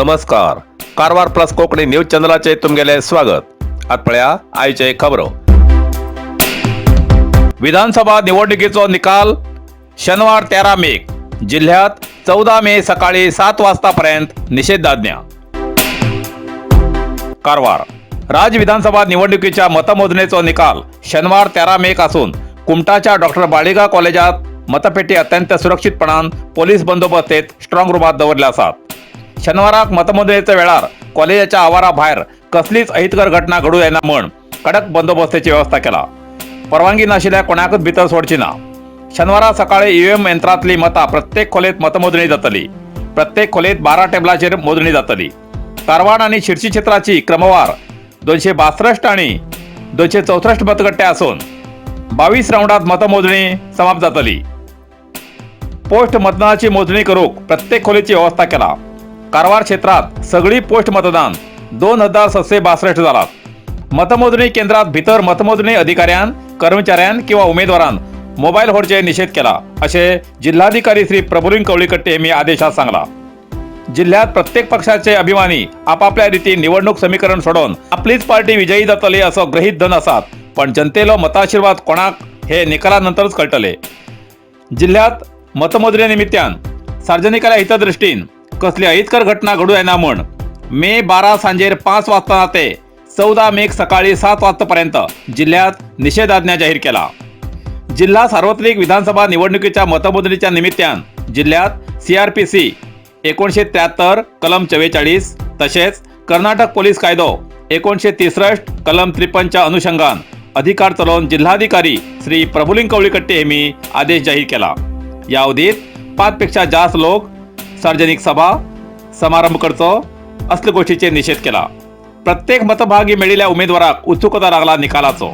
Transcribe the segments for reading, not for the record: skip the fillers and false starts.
नमस्कार, Karwar plus Konkani news चॅनलाचे तुमगेले स्वागत. आत पळया आयचे खबरो. विधानसभा निवडणुकीचो निकाल शनिवार 13 मेक, जिल्ह्यात 14 मे सकाळी 7 वाजतापर्यंत निषेधाज्ञा. कारवार राज्य विधानसभा निवडणुकीच्या मतमोजणीचो निकाल शनिवार 13 मेक असून कुमटाच्या डॉक्टर बाळिगा कॉलेजात मतपेटी अत्यंत सुरक्षितपणान पोलीस बंदोबस्तेत स्ट्रॉंग रुमात दवरले आसात. शनिवाराक मतमोजणीच्या वेळार कॉलेजाच्या आवाराभायर कसलीच अहितकर घटना घडू येना म्हण कडक बंदोबस्तेची व्यवस्था केला. परवानगी नाशिल्ल्या कोणाकच भितर सोडची ना. शनिवारा सकाळी ईव्हीएम यंत्रातली मतां प्रत्येक खोलेत मतमोजणी जातली. प्रत्येक खोलेत 12 टेबलाचेर मोजणी जातली. कारवार आणि शिरशी क्षेत्राची क्रमवार 262 आणि 264 मतगट्टे असून 22 राऊंडात मतमोजणी समाप्त जातली. पोस्ट मतदानाची मोजणी करूक प्रत्येक खोलीची व्यवस्था केला. कारवार क्षेत्रात सगळी पोस्ट मतदान 2762 जालात. मतमोजणी केंद्रात भितर मतमोजणी अधिकाऱ्यान, कर्मचाऱ्यान किंवा उमेदवारान मोबाईल व्हरचे निषेध केला, असे जिल्हाधिकारी श्री प्रभुलिंग कवळीकट्टे यांनी आदेशात सांगला. जिल्ह्यात प्रत्येक पक्षाचे अभिमानी आपापल्या रीतीन निवडणूक समीकरण सोडोवन आपलीच पार्टी विजयी जातली असो गृहीत धन आसात, पण जनतेलो मताशीर्वाद कोणाक हे निकालानंतरच कळटले. जिल्ह्यात मतमोजणी निमित्तान सार्वजनिकाल्या हितदृष्टीन कसली अहितकर घटना घडू येना म्हण मे 12 सांजेर 5 वाजता ते 14 मे सकाळी 7 वाजतापर्यंत जिल्ह्यात निषेधाज्ञा जाहीर केला. जिल्हा सार्वत्रिक विधानसभा निवडणुकीच्या मतमोजणीच्या निमित्तान जिल्ह्यात सीआरपीसी 1973 कलम 44 तसेच कर्नाटक पोलीस कायदो 1963 कलम 53च्या अनुषंगान अधिकार चलोवन जिल्हाधिकारी श्री प्रभुलिंग कवळीकट्टे यांनी आदेश जाहीर केला. या अवधीत 5 पेक्षा जास्त लोक सार्वजनिक सभा समारंभ करचो असले गोष्टीचे निषेध केला. प्रत्येक मतभागी मेळिल्ल्या उमेदवाराक उत्सुकता लागला निकालाचो.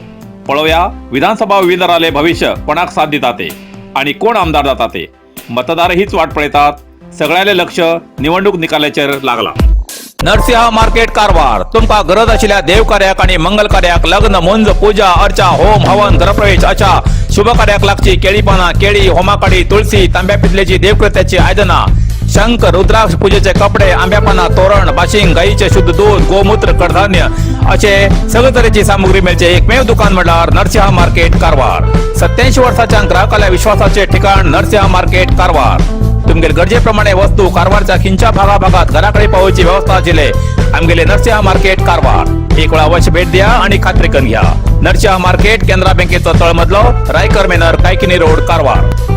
पळोवया विधानसभा उमेदवाराले भविष्य कोणाक साथ दिता ते आणि कोण आमदार जाता ते. मतदार हीच वाट पळयतात. सगळ्याले लक्ष निवडणूक निकालाचेर लागला. नरसिंहा मार्केट कारवार. तुमका गरज आशिल्ल्या देवकार्याक आणि मंगल कार्याक, लग्न, मुंज, पूजा अर्चा, होम हवन, घरप्रवेश अशा शुभ कार्याक लागची केळी पाना, केळी, होमाकाडी, तुळशी, तांब्या पितलेची देवकृत्याची आयदना, शंख, रुद्राक्ष, पूजेचे कपडे, आंब्यापाना, तोरण, बाशिंग, गाईचे शुद्ध दूध, गोमूत्र, कडधान्य असे सगळे तरेची सामुग्री मेळचे एकमेव दुकान म्हणल्यार नरसिंहा मार्केट कारवार. 87 वर्षाच्या ग्राहकाला विश्वासाचे ठिकाण नरसिंहा मार्केट कारवार. तुमगेले गरजेप्रमाणे वस्तू कारवारच्या खिंच्या भागाभागात घराकडे पावोवची व्यवस्था आशिल्ले आमगेले नरसिंहा मार्केट कारवार. एक वेळा अवश्य भेट द्या आणि खात्री करून घ्या. नरसिंहा मार्केट, केनरा बँकेचो तळमजलो, रायकर मेनर, कायकिनी रोड, कारवार.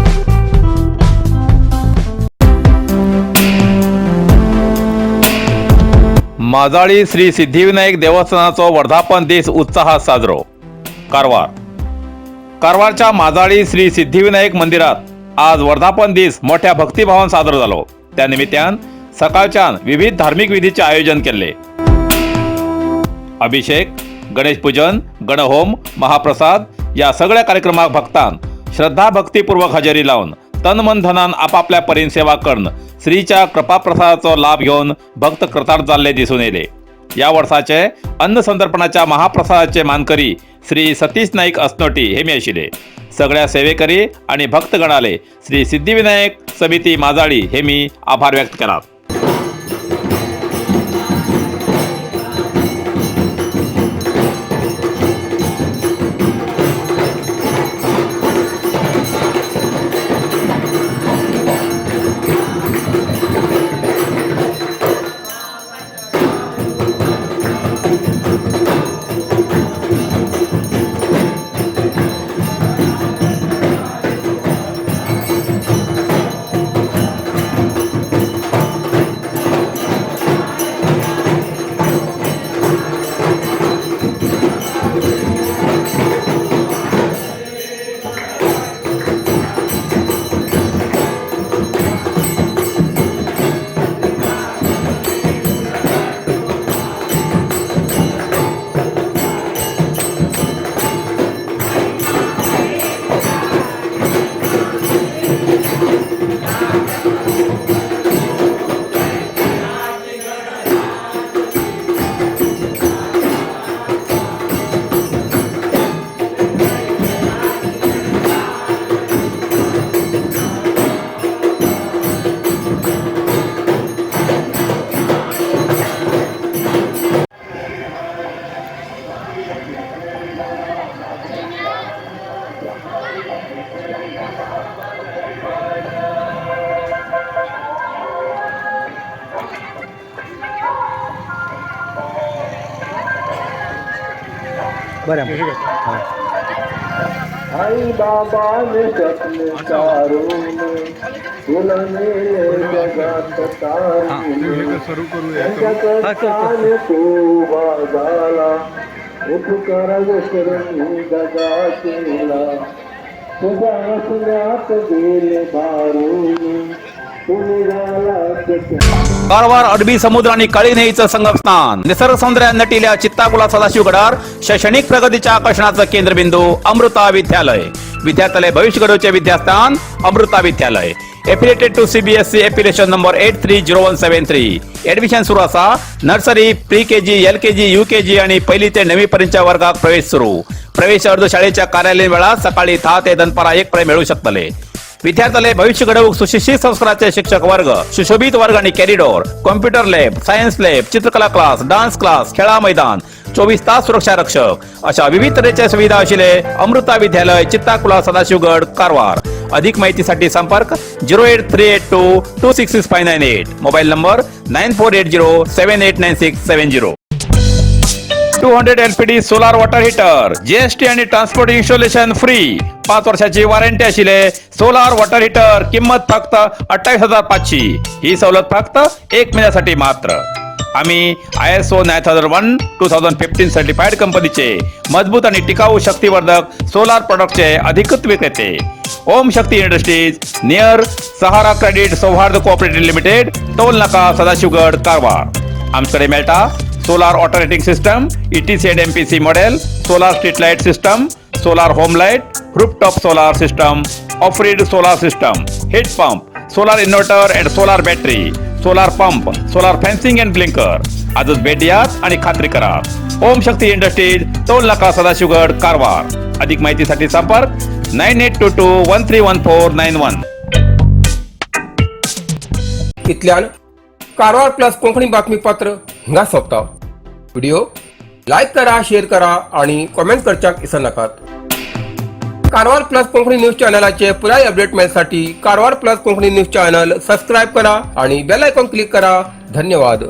माजाळी श्री सिद्धिविनायक देवस्थानाचो वर्धापन दीस उत्साहात साजरो. कारवार. कारवारच्या माजाळी श्री सिद्धिविनायक मंदिरात आज वर्धापन दीस मोठ्या भक्तिभावान साजरो झालो. त्या निमित्तान सकाळच्यान विविध धार्मिक विधीचे आयोजन केले. अभिषेक, गणेश पूजन, गणहोम, महाप्रसाद या सगळ्या कार्यक्रमाक भक्तान श्रद्धा भक्तीपूर्वक हजेरी लावून तन मन धनान आपापल्या परीन सेवा करून श्रीच्या कृपाप्रसादाचो लाभ घेऊन भक्त कृतार्थ जाल्ले दिसून येले. या वर्साचे अन्न संतर्पणाच्या महाप्रसादाचे मानकरी श्री सतीश नाईक असनोटी हे मी आशिल्ले. सगळ्या सेवेकरी आणि भक्तगणाले श्री सिद्धिविनायक समिती माजाळी हे मी आभार व्यक्त केला. बरें. हय. आई बाबाने जपले तारून, तुला नेले जगात तारून, त्यांच्या कष्टाने तू उभा झाला, उपकार शरणी दगा केला, तुझ्या हसण्यात गेले भारून, तू निघाला. कारवार अरबी समुद्र आणि काळी नदीचं संगमस्थान, निसर्ग सौंदर्यात नटिल्या चित्ताकुला सदाशिवगडावर शैक्षणिक प्रगतीच्या आकर्षणाचं केंद्रबिंदू अमृता विद्यालय. विद्यार्थ्यालय भविष्य घडवचे विद्यास्थान अमृता विद्यालय. Affiliated to CBSE, affiliation number 830173. Admission सुरू असा. Nursery, pre KG, LKG, UKG आणि पहिली ते नववी पर्यंतच्या वर्गात प्रवेश सुरू. प्रवेश अर्ज शाळेच्या कार्यालयीन वेळात सकाळी 10 ते दनपारा 1 पर्यंत मिळू शकतले. विद्यार्थ्याला भविष्य घडवूक सुशिक्षित संस्काराचे शिक्षक वर्ग, सुशोभित वर्ग आणि corridor, computer lab, science lab, चित्रकला क्लास, डान्स क्लास, खेळा मैदान, 24 तास सुरक्षा रक्षक अशा विविध तऱ्हेच्या सुविधा असलेले अमृता विद्यालय, चित्ताकुला, सदाशिवगड, कारवार. अधिक माहितीसाठी संपर्क 08382266598, mobile number 9480789670. 200 LPD solar water heater, GST आणि ट्रान्सपोर्ट इन्स्टॉलेशन फ्री, 5 वर्षाची वॉरंटी असलेले सोलार वॉटर हिटर, किंमत फक्त 28,500. ही सवलत फक्त एक महिन्यासाठी मात्र. आम्ही ISO 9001:2015 certified कंपनीचे मजबूत आणि टिकाऊ शक्तिवर्धक सोलार प्रॉडक्टचे अधिकृत विक्रेते. ओम शक्ती इंडस्ट्रीज, नियर सहारा क्रेडिट सौहार्द कोऑपरेटिव्ह लिमिटेड, टोल नाका, सदाशिवगड, कारवार. आमच्याकडे मेळटा solar water heating system, ETC and MPC model, solar street light system, solar home light, rooftop solar system, off-grid solar system, heat pump, solar inverter and solar battery, solar pump, solar fencing and blinker. आजच भेट द्यात आणि खात्री करा. ओम शक्ती industries, toll नाका, सदाशिवगड, कारवार. अधिक माहितीसाठी संपर्क 9822131491. इतल्यान कारवार प्लस कोंकणी बातमीपत्र हिंगा सोंपता. व्हिडिओ लायक करा, शेअर करा आणि कॉमेंट करच्याक विसरनाकात. कारवार प्लस कोंकणी न्यूज चॅनलाचे पुराय अपडेट मेळसाठी Karwar plus Konkani news channel subscribe करा आणि बेल आयकॉन क्लिक करा. धन्यवाद.